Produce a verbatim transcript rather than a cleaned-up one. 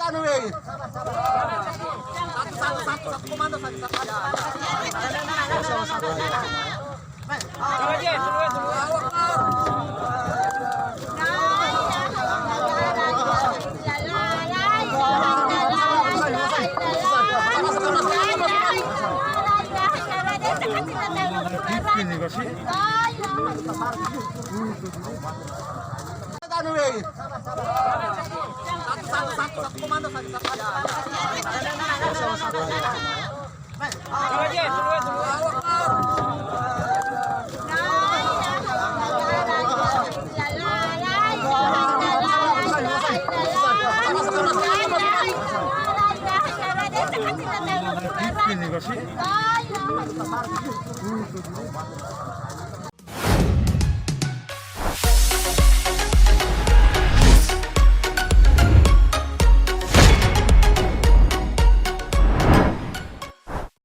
Anu, weh. Satu, satu, satu, satu komando, satu, satu. Anu, weh. Satu, satu, satu, satu komando, satu, satu.